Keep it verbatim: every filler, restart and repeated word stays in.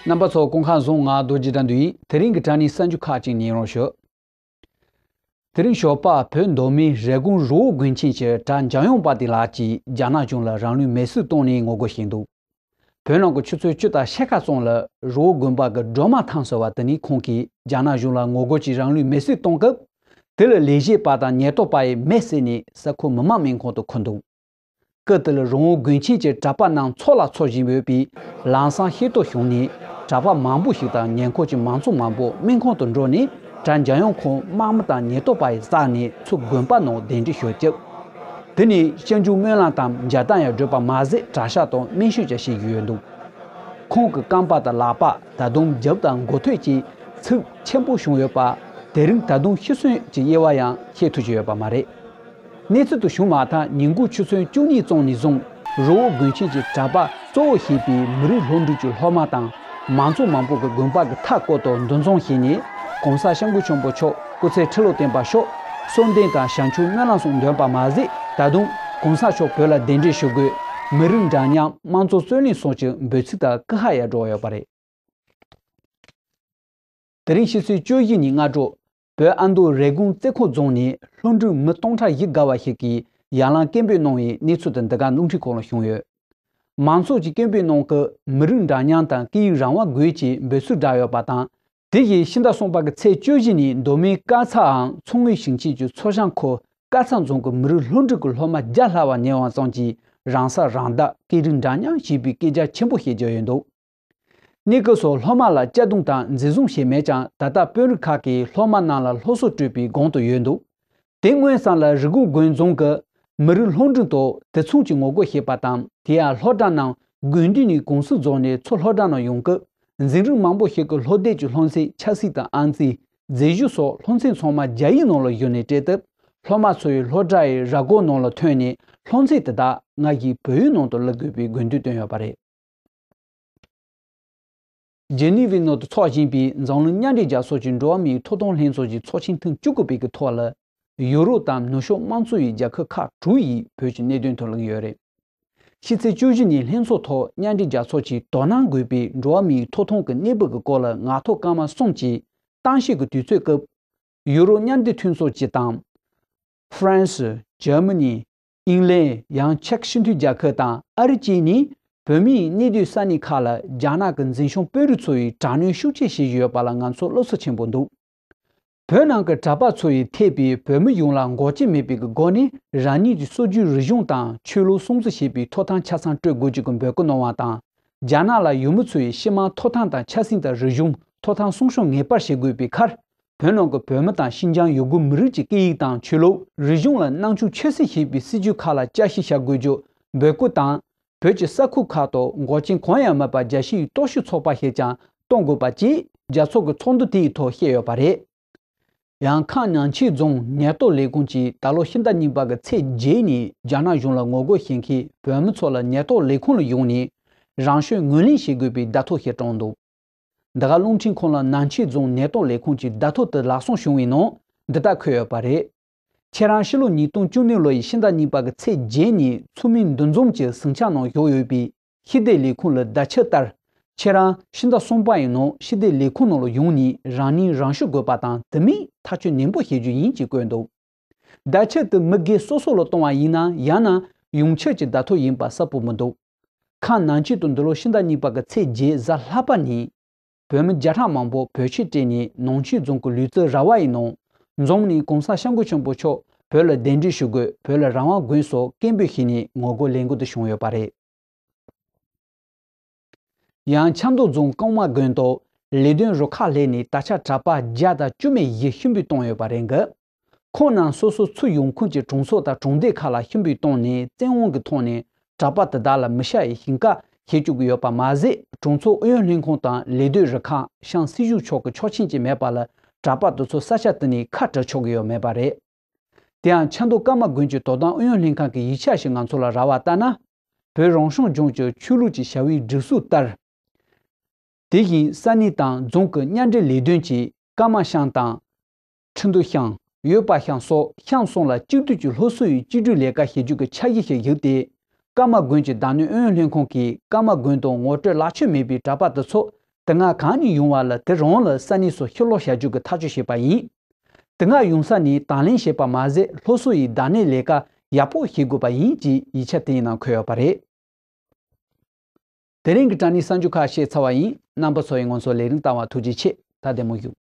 རྣམ་པ་ཚོ་སྐུ་ཁམས་བཟང་། ང་རྡོ་རྗེ་དགྲ་འདུལ་ཡིན། དེ་རིང་གི་དྲ་བརྙན་གསར་འགྱུར་ཁག་ཅིག་ཉན་རོགས་ཞུ། དེ་རིང་ཞོགས་པ་བོད་མདོ་སྨད་རེབ་གོང་རི་བོ་དགོན་ཆེན་གྱི་གྲྭ་འཇམ་དབྱངས་དཔལ་ལྡན་ལགས་ཀྱིས་རྒྱ་ནག་གཞུང་ལ་རང་ལུས་མེར་སྲེག་བཏང་ནས་ངོ་རྒོལ་བྱས་འདུག་བོད་ནང་གི་ཆུ་ཚོད་བཅུ་དང་ཕྱེད་ཀ་ཙམ་ལ་རི་བོ་དགོན་པ་གི་སྒྲོལ་མ་ཐང་ཟེར་བ་དེ་ནས་ཁོང་གིས་རྒྱ་ནག་གཞུང་ལ་ངོ་རྒོལ་གྱིས་རང་ལུས་མེར་སྲེག་བཏང་སྐབས། དེ་ལ་ལས་བྱེད་པ་དང་ཉེན་རྟོག་པ་ཡིས་མེ་བསད་ནས་ས་ཁུལ་མི་དམངས་སྨན་ཁང་དུ་འཁུར་འདུག་སྐབས་དེར་རི་བོ་དགོན་ཆེན་གྱི་གྲྭ་པ་རྣམས་འཚོ་ལ་འཚོ་བཞིན་ཡོད་པས། ལམ་སང་ཤེས་རྟོགས་བྱུང་ནས། གྲྭ་པ་མང་པོ་ཞིག་དང་ཉེ་འཁོར་གྱི་མང་ཚོགས་མང་པོ་སྨན་ཁང་དུ་འགྲོ་ནས། གྲྭ་འཇམ་དབྱངས་ཁོང་དམག་མི་དང་ཉེན་རྟོག་པ་ཡིས་བསད་ནས་ཚུར་དགོན་པ་ནང་གདན་འདྲེན་ཞུ་བཅུག་དེ་ནས་སྤྱི་འཇུག་སྨོན་ལམ་དང་མཇལ་དར་ཡང་བསྒྲོན་པ་མ་ཟད། གྲྭ་ཤག་དང་སྨན་བཅོས་ཀྱང་བྱེད་ཀྱི་ཡོད་འདུག་ཁོང་གི་རྐང་པ་དང་ལག་པ། ད་དུང་རྒྱབ་དང་མགོ་ཐོད་བཅས་ཚིགས་ཆེན་པོ་བྱུང་ཡོད་པ། དེ་རིང་ད་དུང་ཤི་གསོན་གྱི་དབྱེ་བ་ཡང་ཤེས་ཐུབ་ཀྱི་ཡོད་པ་མ་རེད། གནས་ཚུལ་དེ་བྱུང་མ་ཐག་ཉིན་གུང་ཆུ་ཚོད་བཅུ་གཉིས་ཙམ་ནས་བཟུང་རི་བོ་དགོན་ཆེན་གྱི་གྲྭ་པ་གཙོ་བོ་བྱས་པའི་མི་རིགས་སློབ་འབྲིང་གི་སློབ་མ་དང་། མང་ཚོགས་མང་པོ་གིས་དགོན་པ་གི་མཐའ་སྐོར་དུ་འདུ་འཛོམས་བྱས་ནས། གོང་ས་སྐྱབས་མགོན་ཆེན་པོ་མཆོག་སྐུ་ཚེ་ཁྲི་ལོ་བརྟན་པ་ཤོག་གསོལ་འདེབས་དང་བྱང་ཆུབ་སྨོན་ལམ་སོགས་འདོན་པ་མ་ཟད། ད་དུང་གོང་ས་མཆོག་བོད་ལ་གདན་འདྲེན་ཞུ་དགོས། མི་རིགས་འདྲ་མཉམ། དམངས་གཙོ་རྩོད་ལེན་སོགས་ཀྱི་འབོད་ཚིག་དང་སྐུ་ཕྱྭ་ཡང་སྒྲོག་ཡོད་པ་རེད། དེ་རིང་ཕྱི་ཚེས་བཅུ་བཞི་ཉིན་སྔ་དྲོ། བོད་ཨ་མདོ་རེབ་གོང་རྩེ་ཁོག་རྫོང་ནས་སློབ་ཕྲུག་མི་སྟོང་ཕྲག་བཞི་བརྒལ་བ་ཞིག་གིས་ཡར་ལངས་སྐད་འབོད་གནང་བའི་གནས་ཚུལ་དེ་འདི་ག་རླུང་འཕྲིན་ཁང་ལ་བྱུང་ཡོད། མང་ཚོགས་ཀྱིས་སྐད་འབོད་གནང་སྐབས། མི་རིགས་འདྲ་མཉམ་དང་སྐད་ཡིག་རང་དབང་དགོས་ཅེས་འབོད་ཚིག་བསྒྲགས་ཡོད་པ་དང་། དེ་བཞིན་ཕྱི་ཟླ་གསུམ་པ་གི་ཚེས་བཅུ་བཞི་ཉིན་མདོ་སྨད་དཀར་ཚང་ངམ་མཚོ་སྔོན་ཞིང་ཆེན་གྱི་མཚོ་བྱང་ཁུལ་དཀར་ཚང་རྫོང་གི་མི་རིགས་སློབ་ཕྲུག་གི་སློབ་མ་བརྒྱ་ལྷག་བ་ཉེ་བ་ཙམ་གྱིས་རང་ས་རང་བདག་སྐད་རིགས་འདྲ་མཉམ་ཞེས་པའི་སྐད་ཆ་ཆེན་པོ་བཤད་ཀྱི་ཡོད་འདུག་གནས་སྐབས་སུ་སློབ་མ་ལ་གཅར་རྡུང་དང་འཛིན་བཟུང་བྱས་མེད་ཀྱང་། ད་ལྟ་དཔོན་རིགས་ཁག་གིས་སློབ་མ་རྣམས་ལ་སློབ་གསོ་སྤྲོད་པའི་སྒང་དུ་ཡོད་འདུག་དེ་སྔོན་ཙམ་ལ་རི་ཀོན་དགོན་རྫོང་གི་མི་རིགས་སློབ་འབྲིང་དག་དེ་མཚུངས་ཀྱི་ངོ་རྒོལ་བྱས་པ་དང་། དེ་ཡང་སློབ་གྲྭ་རྣམས་དགོན་སྡེ་ནས་གུང་སེང་རྫོགས་ནས་ཚུར་སློབ་གྲྭ་ནང་ཡོང་སྐབས། འཛིན་རིམ་མང་པོ་ཞིག་གི་སློབ་དེབ་ཀྱི་སློབ་ཚན་ཆབ་སྲིད་དང་ཨང་རྩིས། རྫས་གཞུང་སོགས་སློབ་ཚན་ཚང་མ་རྒྱ་ཡིག་ནང་ལ་བསྒྱུར་ནས་སྤྲད་སྟབས། སློབ་མ་ཚོ་ཡིས་སློབ་གྲྭ་ཡི་ར་སྐོར་ནང་ལ་ཐོན་ནས། སློབ་ཚན་དེ་དག་སྔ་ཕྱིའི་བོད་ཡིག་ནང་དུ་བསླབ་དགོས་པའི་དགོས་འདུན་བཏོན་ཡོད་པ་རེད། ཇི་ནི་ཝའི་ནང་དུ་འཚོགས་བཞིན་པའི་འཛམ་གླིང་མཉམ་འབྲེལ་རྒྱལ་ཚོགས་ཀྱི་འགྲོ་བ་མིའི་ཐོབ་ཐང་ལྷན་ཚོགས་ཀྱི་ཚོགས་ཆེན་ཐེངས་བཅུ་དགུ་པའི་གི་ཐོག་ལ། ཡུ་རོབ་དང་ནུབ་ཕྱོགས་དམངས་གཙོ་ཡི་རྒྱལ་ཁབ་ཁག་དྲུག་ཡིས་བོད་ཀྱི་གནད་དོན་ཐོག་གླེང་ཡོད་རེད། ཕྱི་ཚེས་བཅུ་བཞི་ཉིན་ལྷན་ཚོགས་ཐོག་མཉམ་འབྲེལ་རྒྱལ་ཚོགས་ཀྱིས་དོ་སྣང་དགོས་པའི་འགྲོ་བ་མིའི་ཐོབ་ཐང་གི་གནས་བབ་ཀྱི་སྐོར་ལ་ངག་ཐོག་སྐར་མ་གསུམ་གྱི་གཏམ་བཤད་ཀྱི་དུས་ཚོད་སྐབས། ཡུ་རོབ་མཉམ་འབྲེལ་མཐུན་ཚོགས་སྤྱི་དང་། ཧྥ་རན་སི། འཇར་མ་ནི། ཨིང་ལན། ཡང་ཅེཀ་སྤྱི་མཐུན་རྒྱལ་ཁབ་དང་ཨ་རི་བཅས་ནས་བོད་མིའི་གནས་སྡོད་ས་གནས་ཁག་ལ་རྒྱ་ནག་གི་འཛིན་སྐྱོང་དཔོན་རིགས་ཚོ་ཡིས་དྲག་གནོན་ཤུགས་ཆེ་བྱེད་བཞིན་ཡོད་པ་ལ་ང་ཚོར་བློ་འཚབ་ཆེན་པོ་འདུག་བོད་ནང་གི་གྲྭ་པ་ཚོ་ཡིས་ཐེ་བའི་བོད་མི་ཡོངས་ལ་འགོག་རྐྱེན་མེད་པའི་སྒོ་ནས་རང་ཉིད་ཀྱི་སྲོལ་རྒྱུན་རིག་གཞུང་དང་ཆོས་ལུགས་སྲུང་བརྩི་བྱེད་པའི་ཐོབ་ཐང་ཆ་ཚང་སྤྲོད་དགོས་ཀྱི་འབོད་སྐུལ་གནང་བ་དང་། རྒྱ་ནག་ལ་ཡུལ་མི་ཚོ་ཡིས་སྤྱི་དམངས་ཐོབ་ཐང་དང་ཆབ་སྲིད་དང་རིག་གཞུང་ཐོབ་ཐང་སྲུང་སྐྱོབ་ངེས་པར་བྱེད་དགོས་པའི་ཁར། བོད་ནང་གི་བོད་མི་དང་ཤིན་ཅང་ཡུ་གུར་མི་རིགས་ཀྱི་སྐད་ཡིག་དང་ཆོས་ལུགས་རིག་གཞུང་ལ་སྣང་ཆུང་ཁྱད་བསད་བྱེད་པའི་སྲིད་ཇུས་ཁག་ལ་དཔྱད་ཞིབ་བྱ་དགོས་རྒྱུ་འབོད་སྐུལ་དང་། བོད་ཀྱི་ས་ཁུལ་ཁག་ཏུ་འགོག་རྐྱེན་གང་ཡང་མེད་པར་རྒྱལ་སྤྱིའི་རྟོག་ཞིབ་ཚོགས་པ་ཞིག་ཀྱང་གཏོང་དགོས་པ་བཅས་རྒྱལ་ཚོགས་ཀྱི་ཚོགས་འདུ་དེའི་ཐོག་བཤད་ཡོད་པ་རེད། ཡང་ཁམས་ནང་ཆེན་རྫོང་ཉེན་རྟོག་ལས་ཁུངས་ཀྱིས་ད་ལོ་ཕྱི་ཟླ་གཉིས་པ་གི་ཚེས་བརྒྱད་ཉིན་རྒྱ་ནག་གཞུང་ལ་ངོ་རྒོལ་བྱེད་མཁན་བོད་མི་ཚོ་ལ་ཉེན་རྟོག་ལས་ཁུངས་ལ་ཡོང་ནས་རང་ཤོད་ངོས་ལེན་བྱེད་དགོས་པའི་བརྡ་ཐོ་ཞིག་བཀྲམ་འདུག་འདི་ག་རླུང་འཕྲིན་ཁང་ལ་ནང་ཆེན་རྫོང་ཉེན་རྟོག་ལས་ཁུངས་ཀྱི་བརྡ་ཐོ་དེ་ལག་སོང་བྱུང་བའི་ནང་འདི་ལྟར་འཁོད་ཡོད་པ་རེད། ཁྱེད་རང་ཕྱི་ལོ་ཉིས་སྟོང་བཅུ་གཉིས་ལོ་ཡི་ཕྱི་ཟླ་གཉིས་པ་གི་ཚེས་བརྒྱད་ཉིན་མཚོ་སྨད་འདུ་འཛོམས་ཀྱི་ཟིང་ཆ་ནང་བཞུགས་ཡོད་པའི་སྤྱི་བདེ་ལས་ཁུངས་ལ་བརྡ་ཆད་ལྟར། ཁྱེད་རང་ཕྱི་ཟླ་གསུམ་པ་ཡི་ནང་སྤྱི་བདེ་ལས་ཁུངས་ནང་ལ་ཡོང་ནས་རང་མིང་རང་ཤོད་དགོས་པ་དང་། དེ་མིན་ཐག་གཅོད་ནན་པོ་བྱེད་རྒྱུ་ཡིན་ཅེས་བཀོད་འདུག་བརྡ་ཆད་དེ་མི་སྒེར་སོ་སོ་ལ་གཏོང་བ་ཡིན་ན། ཡང་ན་ཡོངས་ཁྱབ་ཀྱི་བརྡ་ཐོ་ཡིན་པ་གསལ་པོ་མི་འདུག་ཁམས་ནང་ཆེན་དུ་འདི་ལོ་ཕྱི་ཟླ་གཉིས་པ་གི་ཚེས་བརྒྱད་གཟའ་ལྷག་པ་ཉིན། བོད་མི་བརྒྱ་ཕྲག་མང་པོ་བོད་ཆས་སྤྲས་ནས་ནང་ཆེན་རྫོང་གི་ལུས་རྩལ་ར་བ་ཡི་ནང་འཛོམས་ནས། གོང་ས་སྐྱབས་མགོན་ཆེན་པོ་མཆོག་བོད་ལ་གདན་འདྲེན་ཞུ་དགོས། བོད་ལ་རང་དབང་དགོས་སོགས་སྐད་འབོད་བྱས་ནས་ངོ་རྒོལ་ལས་འགུལ་དེ་བྱུང་ཡོད་པ་རེད། ཡང་ཆབ་མདོ་རྫོང་ཀརྨ་དགོན་དུ་ལས་དོན་རུ་ཁག་ལས་ནས་ད་ཆ་གྲྭ་པ་བརྒྱ་དང་བཅུ་མེད་བཞི་ཤི་འབུད་བཏང་ཡོད་པ་རེད་འདུག་ཁོང་རྣམས་སོ་སོ་ཚུར་ཡོང་ཁུངས་ཀྱི་གྲོང་ཚོ་དང་གྲོང་སྡེ་ཁག་ལ་ཤི་འབུད་བཏང་ནས། བཙན་དབང་གི་ཐོག་ནས་གྲྭ་པ་དེ་དག་ལ་མི་ཤ་ཡི་ཞིང་ཁ་བྱེད་བཅུག་གི་ཡོད་པ་མ་ཟད། གྲོང་ཚོ་ཨུ་ཡོན་ལྷན་ཁང་དང་ལས་དོན་རུ་ཁག་ཤང་སྲིད་གཞུང་ཕྱོགས་ཀྱི་ཆོག་མཆན་གྱི་མེད་པ་ལ། གྲྭ་པ་དེ་ཚོ་ས་ཆ་དེ་ནས་ཁ་བྲལ་ཆོག་གི་ཡོད་མེད་པ་རེད། དེ་ཡང་ཆབ་མདོ་ཀརྨ་དགོན་གྱི་དོ་དམ་ཨུ་ཡོན་ལྷན་ཁང་གི་ཡིག་ཆ་ཞིག་ང་ཚོ་ལ་རག་པ་ལྟར་ན། བོད་རང་སྐྱོང་ལྗོངས་ཀྱི་ཆོས་ལུགས་ཀྱི་བྱ་བའི་སྒྲིག་སྲོལ་ལྟར། དེ་བཞིན་ས་གནས་དང་རྫོང་གི་མཉམ་འབྲེལ་ལས་དོན་གྱིས་ཀརྨ་ཤང་དང་། ཁྲི་འདུ་ཤང་། འོལ་པ་ཤང་སོགས་ཤང་གསུམ་ལ་གཅིག་སྡུད་ཀྱི་སློབ་གསོ་ཡི་གཅིག་སྒྲིལ་ལས་ཀ་བྱེད་རྒྱུ་གི་འཆར་གཞི་ཞིག་བཞག་སྟེ། ཀརྨ་དགོན་གྱི་བདག་གཉེར་ཨུ་ཡོན་ལྷན་ཁང་གིས་ཀརྨ་དགོན་དུ་ངོ་སྤྲོད་ལག་ཁྱེར་མེད་པའི་གྲྭ་པ་དེ་ཚོ་ དེ་སྔ་གང་ནས་ཡོང་བ་ལ་དེ་རང་ལ་ས་གནས་སུ་ཕྱིར་ལོག་བྱ་རྒྱུ་གི་ཐག་གཅོད་བྱས་པ་ཡིན། དེ་སྔ་ཡོང་ས་ནས་དང་ལེན་བྱས་པ་མ་ཟད་སློབ་གསོ་ཡི་བདག་གཉེར་ལས་ཀ་ཡག་པོ་བྱེད་དགོས་པ་ཡིན་ཅེས་ཡིག་ཆ་དེའི་ནང་འཁོད་ཡོད་པ་རེད། དེ་རིང་གི་དྲ་བརྙན་གསར་འགྱུར་ཁག་བཤད་ཚར་བ་ཡིན། རྣམ་པ་ཚོ་ཡིས་ང་ཚོར་ལས་རིམ་བལྟ་བར་ཐུགས་རྗེ་ཆེ། ད་བདེ་མོ་བཞུགས།